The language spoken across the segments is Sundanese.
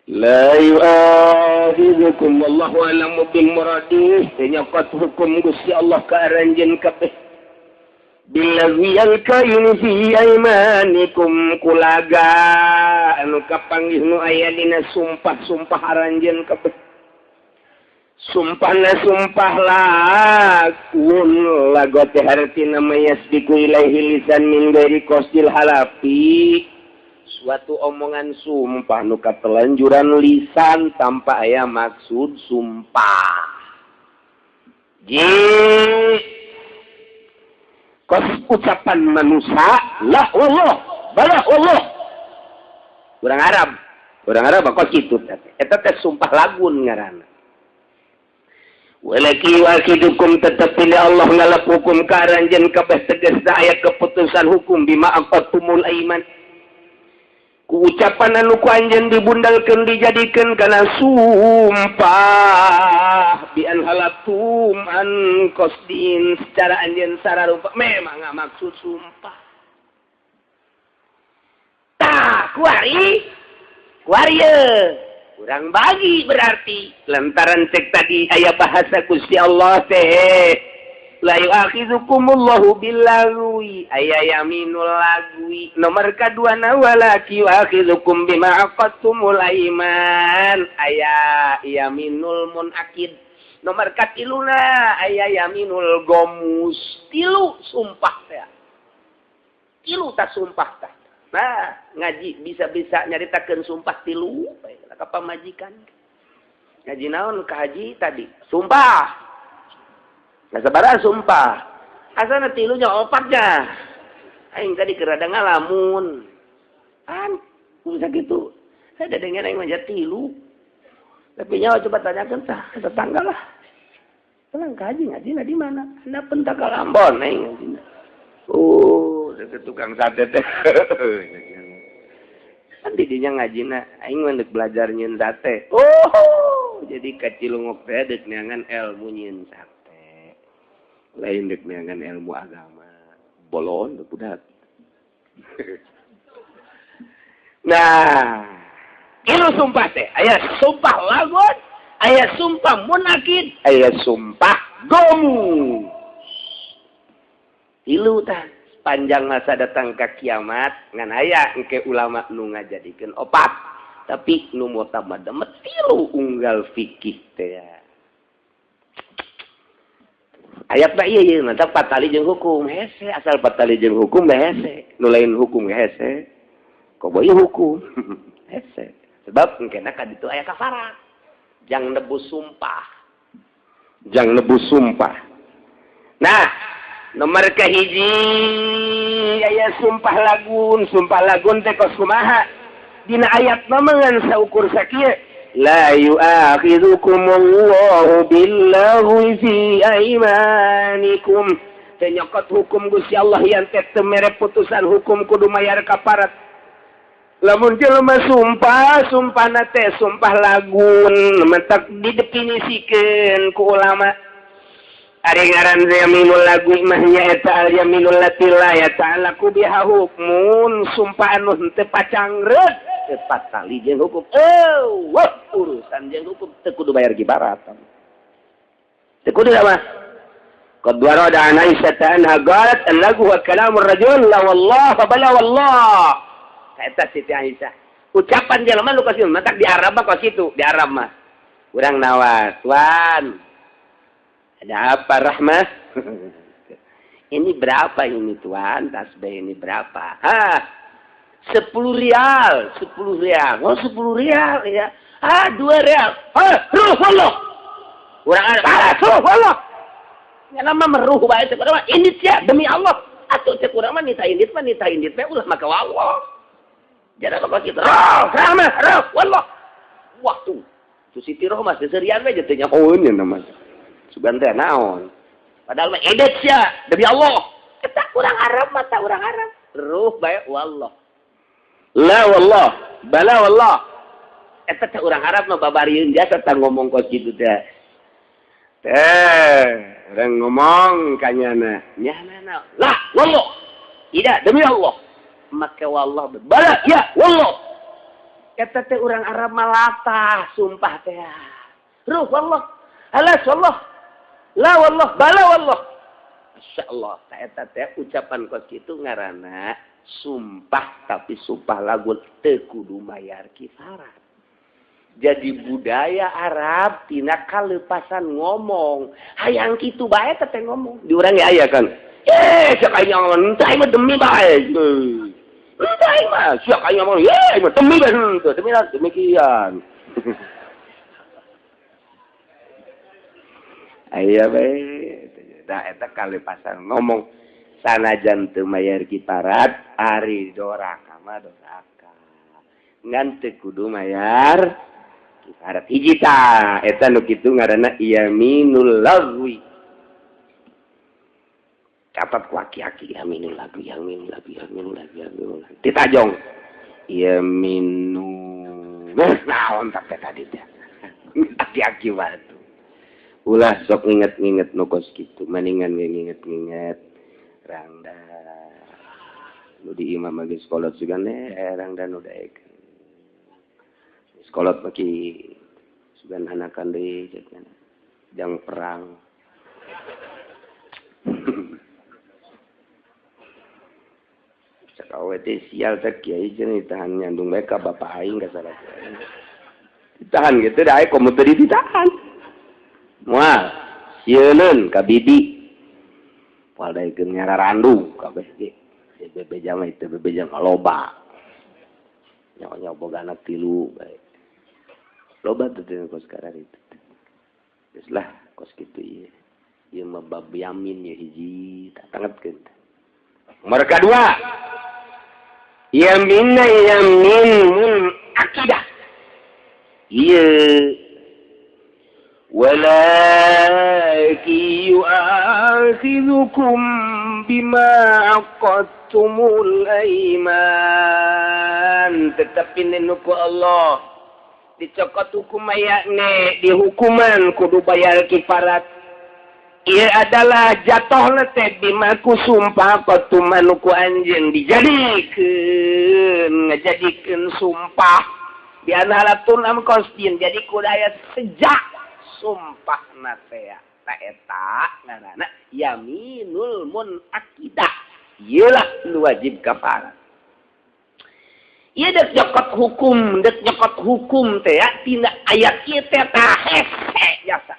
La yu'akhidhukum wallahu a'lamu bil muradih. Nyokot hukum Gusti Allah ka aranjeun kabeh. Billazi alkainu fi aymanikum kulaga anu kapanggih nu aya dina sumpah-sumpah aranjeun kabeh. Sumpahna sumpah lagun lago teh hartina mayasbiku ilaihi lisan min ghairi qasdil halafi. Suatu omongan sumpah nu katelanjuran lisan tanpa aya maksud sumpah. Ji kos ucapan manusia la Allah bala Allah. Urang Arab kos kitu teh. Eta teh sumpah lagun ngaranna. Walaki wakidukum tetapi Allah ngalap hukum ka aranjeun kabeh tegasna aya keputusan hukum bima aqattumul aiman. Ku ucapan anu ku anjeun dibundalkeun dijadikeun kana sumpah bi an halatum an qasdin secara anjeun sararupa memang maksud sumpah. Tah kuari kuari kurang bagi berarti lantaran cek tadi aya bahasa Gusti Allah teh la yu'akhidhukumullahu billagwi aya yaminul lagwi nomor kadua na walaki yu'akhidhukum bima aqadtumul aiman aya yaminul munakid nomor katiluna aya yaminul gomus tilu sumpah teh tilu ta sumpah tah. Nah ngaji bisa-bisa nyaritakeun sumpah tilu ka pamajikan ngaji naon ka haji tadi sumpah. Nah, sabaraha sumpah asana tilunya opatnya aing tadi keur rada ngalamun an bisa gitu saya dedengen aing mah tilu tapi nyawa coba tanyakeun tah tetangga lah tenang ka haji ngajina di mana anda pentak ka Ambon aing ngajina. Oh tukang sate teh kan didinya ngajina aing mah deuk belajar nyieun sate. Oh jadi ka Cilungok teh deuk neangan ilmu nyieun sate lain deuk neangan ilmu agama bolon budak. Nah ieu sumpah teh aya sumpah lagun aya sumpah munakid aya sumpah gomu tilu tah panjang masa datang ke kiamat ngan aya engke ulama nu ngajadikeun opat tapi nu mutamad tilu unggal fikih teh ayat mah ieu ieu mantap patali jeung hukum hese asal patali jeung hukum mah hese nu lain hukum hese koboy hukum hese sebab engkena ka ditu aya kafarat jang nebus sumpah jang nebus sumpah. Nah nomor kahiji aya sumpah lagun teh kos kumaha dina ayat mah ngan saukur sakieu la yu'akhidhukumullahu billahwi fi aimanikum teh nyokot hukum Gusti Allah yang teh teu mere putusan hukum kudu mayar kaparat lamun jelema sumpah sumpahna teh sumpah lagun mentak didefinisikeun ku ulama. Ari ngaran yaminul lagwi mah nyaeta al yaminul lati la yata'allaqu biha hukmun sumpah anu henteu pacangreut teu patali jeung hukum. Wah urusan jeung hukum teu kudu bayar gibaratan. Teu kudu mah. Qad warada an Aisyah anha qalat al-lagwu wa kalamur rajul la wallah fa bala wallah. Eta Siti Aisyah. Ucapan jelema nu kos matak di Arab mah kos kitu, di Arab mah. Urang nawas, tuan. Ada apa Rahmah? Ini berapa ini tuan? Tasbih ini berapa? Hah? 10 rial, 10 rial. Oh 10 rial ya. Ah 2 rial. Ah, ruh Allah. Urang ada, ruh Allah. Nya nama meruh bae teh urang indit sia demi Allah. Atuh teh urang mah nita indit mah ulah maka Allah. Jadi apa kitu? Ruh, Rahmah, ruh Allah. Wah tuh. Tu Siti Rohmah seserian we teh nyahoeun nya mah. Sugan teh naon padahal mah edet sia demi Allah eta urang Arab mata urang Arab ruh bae wallah la wallah bala wallah eta teh urang Arab mah babarieun jasa tah ngomong kos kitu teh teh urang ngomong ka nyana nyana la wallah tidak demi Allah maka wallah bala ya wallah Eta teh urang Arab malatah sumpah teh. Ruh wallah. Alas wallah. La wallah, bala wallah. Masyaallah, ta eta teh ucapan kos kitu ngaranna sumpah tapi sumpah lagu teu kudu mayar kifarat. Jadi budaya Arab tina kalepasan ngomong. Hayang kitu bae teh ngomong. Di urang ge aya kan. Siak aing ngomong, henteu aing mah demi bae. Henteu aing mah, siak aing ngomong, ye aing mah demi bae henteu, demi demikian. Aya bae. Da eta kalepasan ngomong sanajan teu mayar kifarat ari doraka mah doraka. Ngan teu kudu mayar kifarat hiji tah eta nu kitu ngaranna yaminul lagwi. Catat ku aki-aki yaminul lagwi, yaminul lagwi, yaminul lagwi, yaminul lagwi. Ditajong yaminu. Naon tak teh tadi teh. Aki-aki batu. Ulah sok nginget-nginget nu kos kitu, maningan ge nginget-nginget rangda. Nu di imam mah geus kolot sugan rangda nu daekeun. Sekolah bagi sugan anakan deui jang perang. Cak awe teh sial teh kiai jeung ditahan nyandung bae ka bapak aing ka salah. Ditahan gitu da aya komo teu ditahan. Moal sieuneun ka bibi. Moal daekeun nyararandung kabeh ge. Bebeja mah itu bebeja mah loba. Nyawa-nyawa boga anak tilu bae. Loba tuh teh kos karar itu. Geus lah kos kitu ieu. Ieu mah bab yamin ye hiji tak tangetkeun. Nomor kadua. Yaminna yamin mun akidah. Ieu walakin yu'akhidhukum bima aqadtumul aiman. Tetapi nenuku Allah dicokot hukum ayakne dihukuman kudu bayar kifarat. Ia adalah jatuh teh bima ku sumpah qatuman ku anjeun dijadikeun ngajadikeun sumpah bianalatun am qasdin jadi kudu aya sejak sumpah na teh ta eta ngaranna yaminul munaqidah. Ieu lah nu wajib kafarat. Ieu dek nyokot hukum teh ya tina ayat ieu teh tah hese jasa.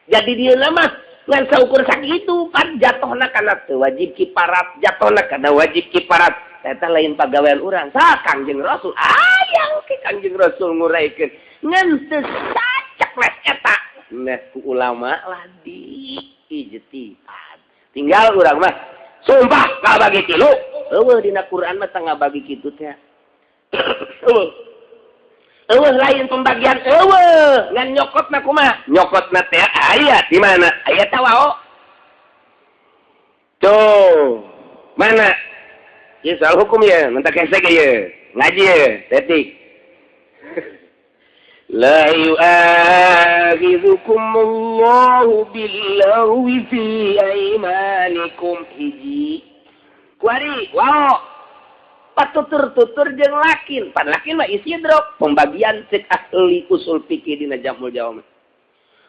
Jadi dia mah ngan saukur sakitu pan jatohna kana teu wajib kiparat, jatohna kana wajib kiparat. Eta lain pagawean urang. Sa Kangjeng Rasul ayang ke Kangjeng Rasul nguraikeun ngan teu saceples eta. Nah ku ulama lah di ijtihad. Tinggal urang mah sumpah ngabagi tilu. Eueuh dina Quran mah teu ngabagi kitu teh. Eueuh. Eueuh lain pembagian eueuh ngan nyokotna kumaha? Nyokotna teh aya di mana? Aya tawao. Tuh, mana? Ieu soal hukum ye, mentak hese ge ye. Ngaji ye, tetik. La yu'akhidhukumullahu billaghwi fi aymanikum hiji. Kuari, wow. Patutur-tutur jeung lakin. Pan lakin mah isidrok pembagian cek ahli usul fikih dina Jamul Jawami.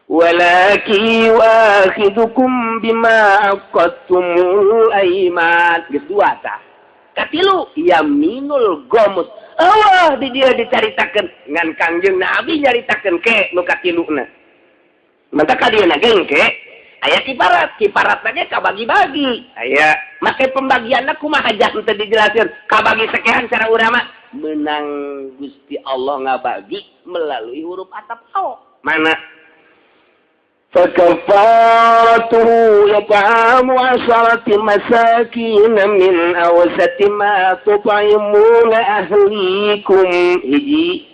Walakin yu'akhidhukum bima aqadtumul ayman. Geus dua tah. Katilu yaminul gomus. Allah di dia dicaritakeun ngan Kangjeng Nabi nyaritakeun ke nu katiluna. Maka ka dieu ge engke aya kiparat, kiparatna ge kabagi-bagi. Aya make pembagianna kumaha jang teu dijelaskeun, kabagi sekehan cara urang mah menang Gusti Allah ngabagi melalui huruf atap ao. Mana? فكفارته إطعام 10 مساكين من أوسط ما تطعمون أهليكم hiji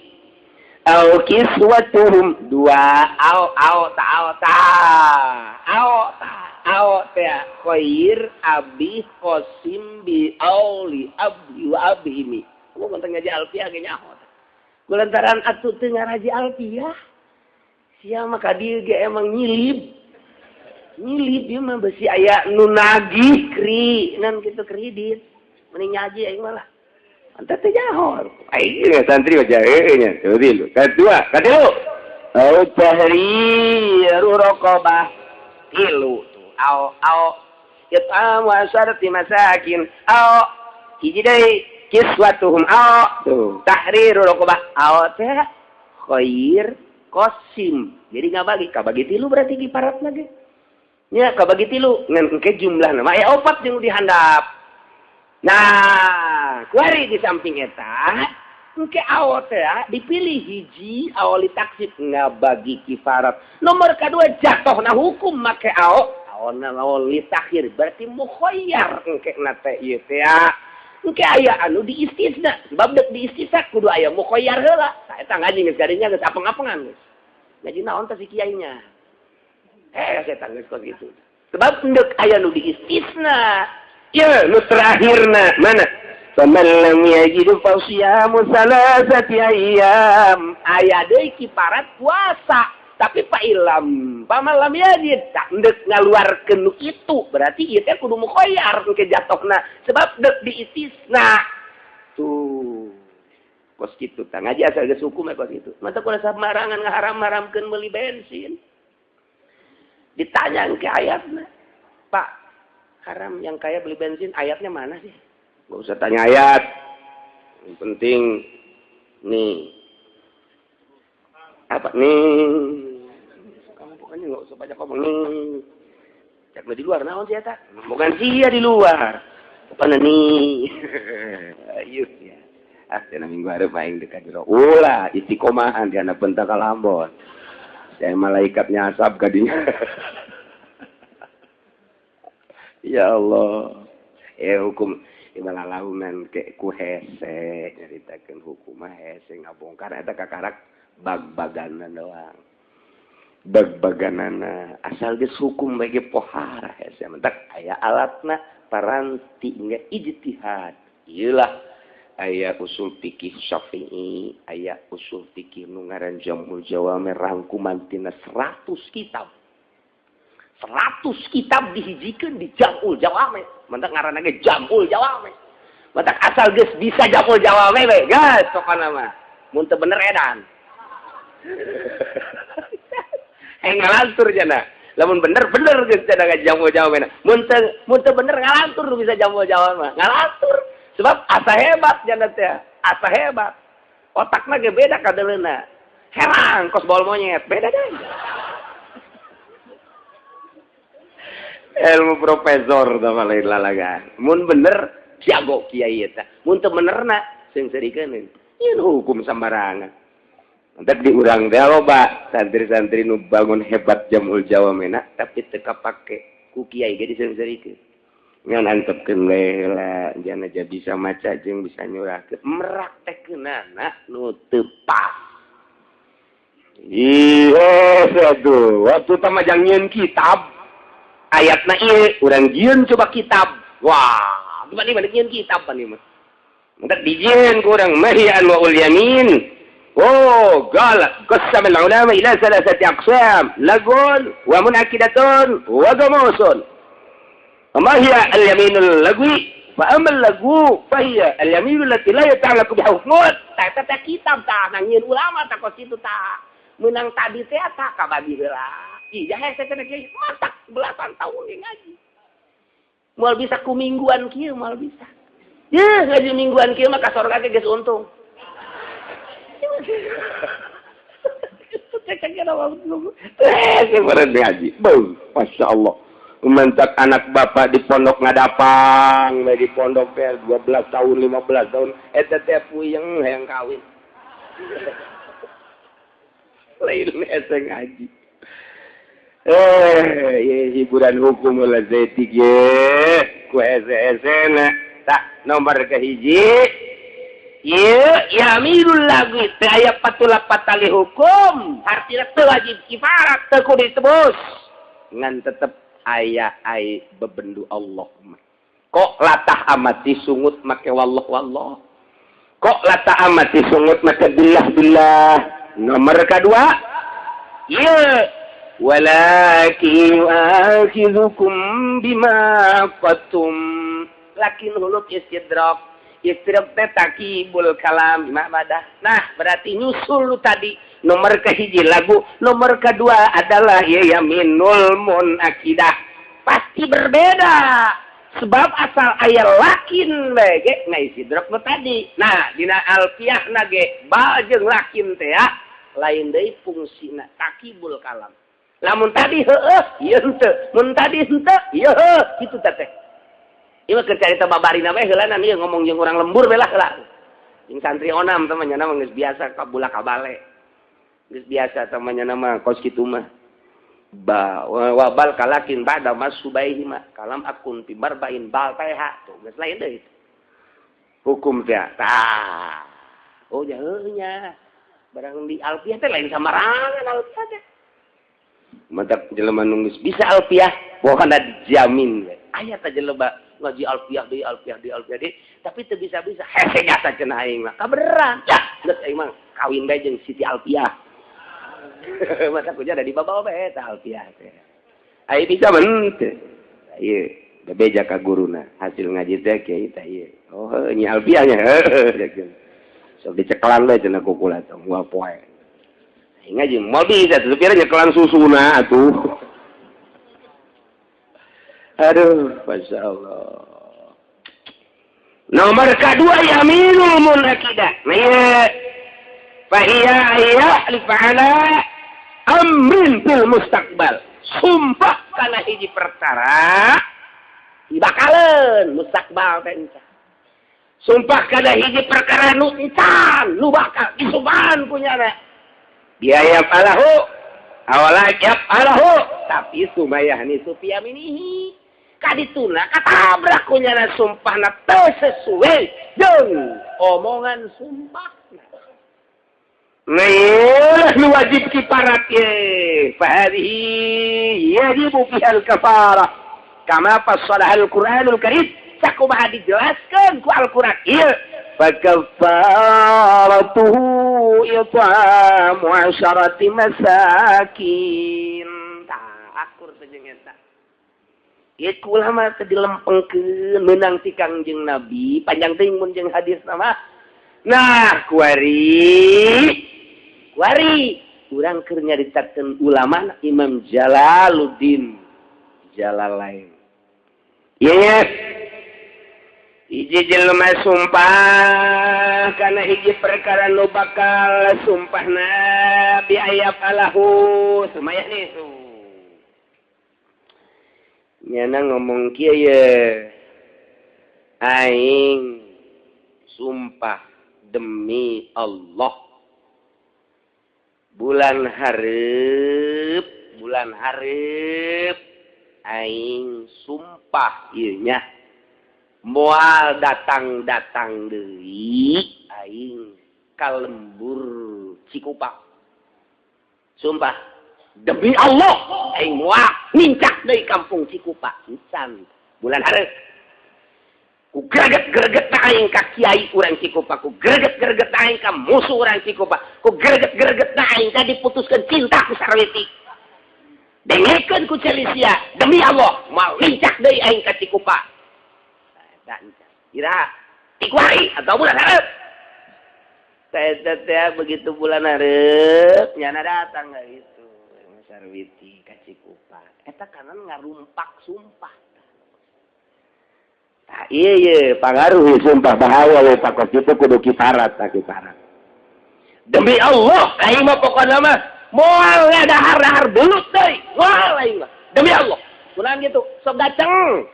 أو كسوتهم dua au au ta au ta au ta au ta khair abi qasim bi auli abdi wa abhimi. Ku konten ngaji alfiah ge nyaho. Kulantaran atuh teu ngaraji alfiah. Sia mah ka dieu ge emang nyilib. Nyilib ieu mah besi aya nu nagih kri nan kitu kredit. Mending ngaji aing mah lah. Anta teh nyaho. Aing santri aja heueuh nya. Tilu. Kadua, katilu. Au tahriru raqabah. Tilu tuh. Au au it'amu asharati masakin. Au hiji deui kiswatuhum au tuh tahriru raqabah. Au teh khair qasim. Jadi ngabagi kabagi tilu berarti kiparatna ge. Nya kabagi tilu ngan engke jumlahna mah aya opat jeung dihandap. Nah, kuari di samping eta engke awo teh dipilih hiji awo litaksib ngabagi kifarat. Nomor kedua jatuhna hukum make awo awona awo litakhir berarti mukhayyar engke na teh ieu teh. Engke aya anu diistisna sebab deuk diistisna kudu aya mukhayyar heula. Tah eta ngaji geus gadinya geus apeng-apengan geus. Ngaji naon teh si kiainya? Setan geus kos kitu. Sebab endek aya nu diistisna. Ya, nu terakhirna mana? Faman lam yajid fa siyamu salasati ayyam. Aya deui kiparat puasa, tapi fa ilam, faman lam yajid tak endek ngaluarkeun nu kitu, berarti ieu teh kudu mukhayyar engke jatohna sebab deuk diistisna. Tuh. Kos kitu tah ngaji asal geus hukum kos kitu. Mata kudu samarangan ngaharam-haramkeun meuli bensin. Ditanya ke ayatna, Pak, haram yang kaya beli bensin, ayatnya mana sih? Gak usah tanya ayat. Yang penting nih. Apa nih? Kamu pokoknya gak usah banyak ngomong nih. Cak di luar naon sih eta? Bukan sia di luar. Pokoknya nih. Ayo ya. Ah, cenah minggu hareup aing dekat jero. Ulah istiqomahan di anak pentakal Ambon. Saya malaikatnya asap kadinya. Ya Allah. Hukum ibalalaunan ke ku hese nyaritakeun hukum mah hese ngabongkar eta kakarak bag-baganan doang. Bag-baganana asal geus hukum bae ge pohara hese mentak aya alatna paranti nya ijtihad. Ieu lah aya usul fikih Syafi'i, aya usul fikih nu ngaran Jamul Jawami rangkuman tina 100 kitab. 100 kitab dihijikeun di Jamul Jawami. Mentak ngaranna ge Jamul Jawami. Mentak asal geus bisa Jamul Jawami we, geus pokona mah. Mun teu bener edan. Ngalantur jana. Lamun bener bener geus cenah Jamul Jawami. Mun teu bener ngalantur nu bisa Jamul Jawami mah. Ngalantur. Sebab asa hebat jana teh, asa hebat. Otakna ge beda kadeleuna. Herang kos bol monyet, beda deh. Ilmu profesor tah lain lalagan. Mun bener jago kiai eta. Mun teu benerna seungseurikeun. Ieu hukum sambarangan. Entek di urang teh loba santri-santri nu bangun hebat Jamul Jawamena tapi teu kapake ku kiai ge diseungseurikeun. Ngan antepkeun we heula jana aja bisa maca jeung bisa nyurahkeun meraktekeunana nu teu pas. Ih, aduh, waktu tamajang nyieun kitab ayatna ieu urang jieun coba kitab. Wah, gimana nih nyieun kitab pan ieu mah. Entek dijieun ku urang mahiyan wa ul yamin. Oh, qala qasama al ulama ila salasati aqsam, lagun wa munakidatun wa gamusun. Ma hiya al yaminul lagwi fa amma al lagu fa hiya al yaminul lati la yata'allaqu bi hukmun. Ta ta kitab ta nangieun ulama ta kos kitu ta. Meunang tadi teh ta kabagi heula. Iya hese teh kiai matak belasan tahun ge ngaji. Moal bisa ku mingguan kieu moal bisa. Yeuh ngaji mingguan kieu mah ka sorga ge geus untung. Ngaji. Beuh, Masya Allah. Mentak anak bapak di pondok ngadapang, di pondok teh 12 tahun, 15 tahun, eta teh puyeng hayang kawin. Lain hese ngaji. Hiburan hukum lah zetik ye, ku hese-hesena. Tak nomor kahiji. Ieu yamirul lagwi teu aya patula patali hukum, hartina teu wajib kifarat, teu kudu ditebus. Ngan tetep aya ai bebendu Allah mah. Kok latah amat disungut make wallah wallah. Kok latah amat disungut make billah billah. Nomor kedua, ieu walakin yu'akhidhukum bima qatum. Lakin huluk istidrak. Istidrak teh takibul kalam madah. Nah, berarti nyusul lu tadi nomor kehiji lagu, nomor kedua adalah ya yaminul munakidah. Pasti berbeda. Sebab asal aya lakin bae ge na istidrak nu tadi. Nah, dina alfiah na ge ba jeung lakin teh ya lain deui fungsina takibul kalam. Lamun tadi heueuh, ieu henteu. Mun tadi henteu, ieu heueuh, kitu teh. Ieu mah keur carita babarina bae heulanan ieu ngomong jeung urang lembur bae lah heula. Jeung santri onam teh mah nya mah geus biasa ka bulak kabale. Geus biasa teh mah nya mah kos kitu mah. Ba wabal kalakin ba'da masubaihi ma kalam akun fi barbain bal teh tuh geus lain deui. Hukum teh tah. Oh nya heueuh nya. Barang di alfiah teh lain samarangan alfiah teh. Mantap jelema nu geus bisa alfiah pokona dijamin we. Aya teh jelema ngaji alfiah deui alfiah deui alfiah deui tapi teu bisa-bisa hese jasa cenah aing mah kabeneran ya geus aing mah kawin bae jeung Siti Alfiah. Masa kuja ada di babawa bae eta alfiah teh. Ai bisa henteu. Ieu bebeja ka guruna hasil ngaji teh kiai teh ieu. Oh heuh nya alfiah nya heuh. Sok dicekelan bae cenah ku kula teh moal poe. Aing ngaji moal bisa tuh pira nyekelan susuna atuh. Aduh, Masya Allah. Nomor kedua yaminul munakidah. Fa hiya ya'lifa'ala amrin fil mustaqbal. Sumpah kana hiji perkara dibakaleun mustaqbal teh encan. Sumpah kana hiji perkara nu encan, nu bakal disumpahan punyana. Biaya falahu awala yaf'alahu tapi sumayahni sufiyaminihi. Kadituna katabrak kunyana sumpahna teu sesuai jeung omongan sumpahna. Nah, nu wajib kiparat ye. Fa hadhihi yajibu fiha al-kafarah. Kama fassalaha al-Qur'anul Karim. Sakumaha dijelaskeun ku Al-Qur'an ieu. Fa kafaratuhu it'amu 'asharati masakin. Tah akur teh jeung eta. Ieu ulama teh dilempengkeun meunang ti Kangjeng Nabi, panjang teuing mun jeung hadis mah. Nah, kuari kuari urang keur nyaritakeun ulama Imam Jalaluddin Jalalain. Ieu hiji jelema sumpah kana hiji perkara nu bakal sumpahna bi ayaf alahu sumayah nih su. Nyana ngomong kieu ye. Aing sumpah demi Allah. Bulan hareup aing sumpah ieu nya. Moal datang-datang deui aing ka lembur Cikupa. Sumpah demi Allah aing moal nincak deui kampung Cikupa encan bulan hareup. Ku greget-greget aing ka kiai urang Cikupa, ku greget-greget aing ka musuh urang Cikupa, ku greget-greget aing ka diputuskeun cinta ku Sarwiti. Dengekeun ku Celisia, demi Allah moal nincak deui aing ka Cikupa. Ira tikuari atau bulan hareup. Saya begitu bulan hareup nyana datang enggak itu Sarwiti ka Cikupa. Eta kanan ngarumpak sumpah. Tah ieu ye pangaruh sumpah bahaya we pakos itu kudu kifarat tah kifarat. Demi Allah aing mah pokona mah moal dahar-dahar belut deui. Moal aing mah. Demi Allah. Kunaon kitu? Sok gaceng.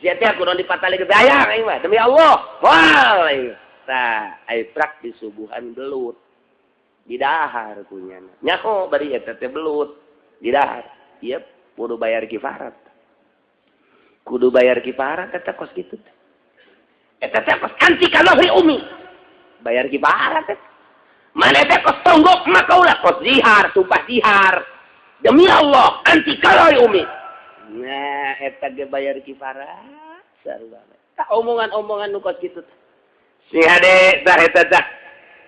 Sia teh kudu dipatali ke dayang aing mah demi Allah. Moal aing. Tah ai prak disuguhan belut. Didahar kunyana. Nyaho bari eta teh belut. Didahar. Ieu kudu bayar kifarat. Kudu bayar kifarat eta kos kitu teh. Eta teh kos anti kalohri umi. Bayar kifarat teh. Mana teh kos tonggok maka ulah kos zihar, sumpah zihar. Demi Allah anti kalohri umi. Nah, eta ge bayar kifarat sarua. Tah omongan-omongan nu kos kitu teh. Si hade tah eta tah.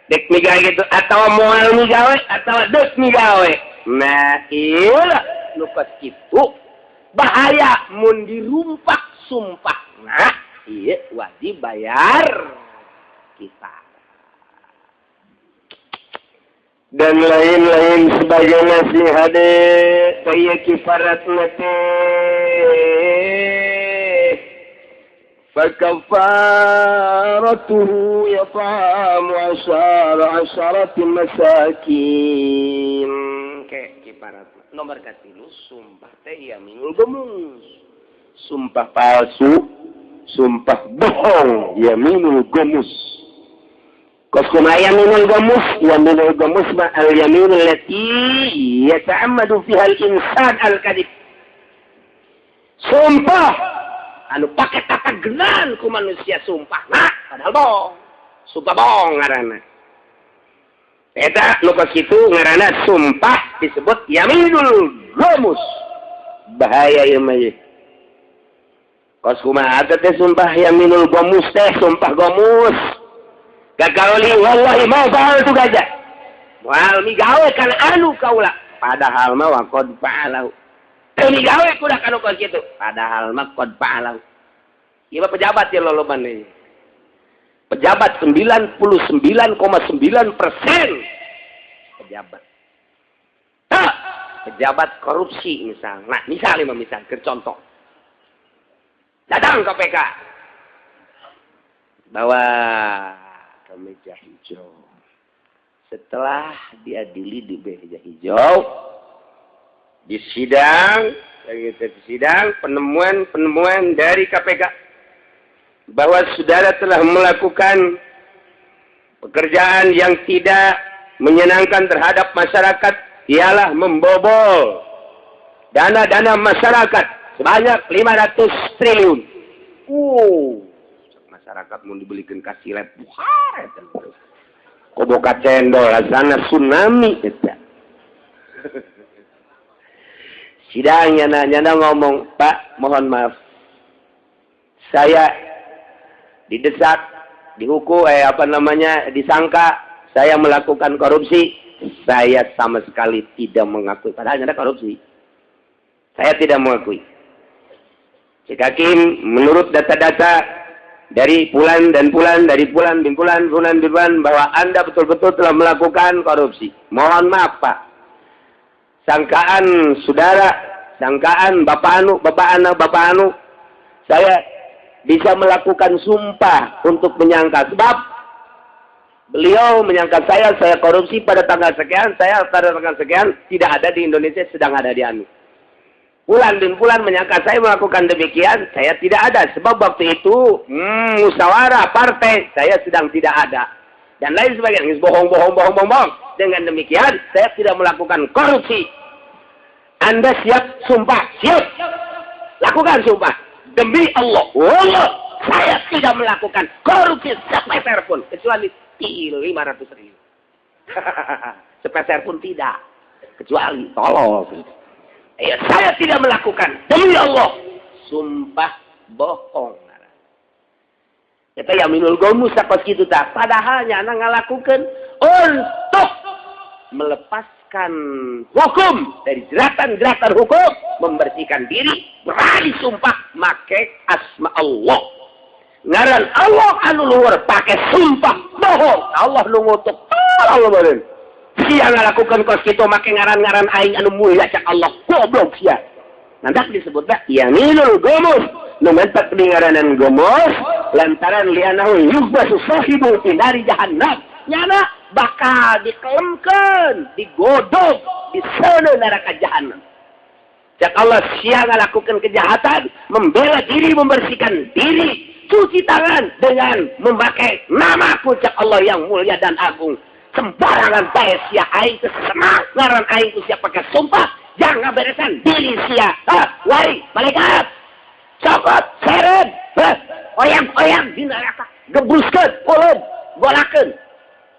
Dek migawe gitu atawa moal migawe atawa deuk migawe. Nah, ieu lah nu kos kitu bahaya mun dirumpak sumpah. Nah, iya wajib bayar kita. Dan lain-lain sebagai nasihat saya kifarat nate fakafaratuhu yat'amu asyara masakin. Ke kifarat nomor katilu sumpah teh yaminul gomus, sumpah palsu, sumpah bohong, yaminul gomus. Kos kumaha yaminul gomus? Yaminul gomus ma al yaminul lati yata'ammadu fiha al insan al kadhib. Sumpah anu pake tatagenan ku manusia sumpah, nah padahal bohong. Sumpah bohong ngaranna. Eta nu kos kitu ngaranna sumpah disebut yaminul gomus. Bahaya ieu mah ieu. Kos kumaha teh sumpah yaminul gomus teh, sumpah gomus. Gagauli wallahi ma fa'altu gaja. Moal migawe kana anu kaula, padahal mah wa qad fa'alahu. Teu migawe kuda kanu kos kitu, padahal mah qad fa'alahu. Ieu mah pejabat ieu loloban ieu. Pejabat 99,9% pejabat. Tah, pejabat korupsi misal. Nah, misal ieu mah misal keur contoh. Datang KPK. Bawa ke meja hijau. Setelah diadili di meja hijau, di sidang, penemuan-penemuan dari KPK bahwa saudara telah melakukan pekerjaan yang tidak menyenangkan terhadap masyarakat, ialah membobol dana-dana masyarakat sebanyak 500 triliun. Masyarakat mau dibelikan kasih lep, buhar eta. Koboka cendol rasana tsunami eta. Sidangnya nyana ngomong, "Pak, mohon maaf. Saya didesak, dihukum, disangka saya melakukan korupsi. Saya sama sekali tidak mengakui." Padahal nyana korupsi. Saya tidak mengakui. Cik hakim, menurut data-data dari bulan dan bulan, dari bulan bin bulan, bulan bin bulan, bahwa Anda betul-betul telah melakukan korupsi. Mohon maaf, Pak. Sangkaan saudara, sangkaan bapak anu, bapak anu, bapak anu, saya bisa melakukan sumpah untuk menyangka. Sebab beliau menyangka saya korupsi pada tanggal sekian, saya pada tanggal sekian, tidak ada di Indonesia, sedang ada di anu. Bulan bin bulan menyangka saya melakukan demikian, saya tidak ada. Sebab waktu itu, musyawarah partai, saya sedang tidak ada. Dan lain sebagainya. Bohong, bohong, bohong, bohong, bohong. Dengan demikian, saya tidak melakukan korupsi. Anda siap sumpah? Siap. Lakukan sumpah. Demi Allah, Allah, saya tidak melakukan korupsi sepeser pun. Kecuali 500 ribu. Sepeser pun tidak. Kecuali tolong. Ya, saya tidak melakukan. Demi Allah. Sumpah bohong. Kita yaminul gomus sakos kitu tah. Padahal nyana ngalakukeun untuk melepaskan hukum dari jeratan-jeratan hukum, membersihkan diri, berani sumpah make asma Allah. Ngaran Allah anu luhur pake sumpah bohong. Allah nu ngutuk. Allah beureun. Sia ngalakukeun kos kitu make ngaran-ngaran aing anu mulia cak Allah, goblok sia. Nanti disebutna yaminul gomus. Nu mentak di ngaranan gomus lantaran lianahu yubbasu sahibu fi nari jahannam. Nyana bakal dikelemkeun, digodog di sana neraka jahannam. Cak Allah sia ngalakukeun kejahatan, membela diri, membersihkan diri, cuci tangan dengan memakai namaku cak Allah yang mulia dan agung. Sembarangan bae sia aing teu senang ngaran aing ku sia pakai sumpah, jangan beresan diri sia. Wari malaikat cokot seret oyang-oyang di neraka, gebruskeun ulun golakeun.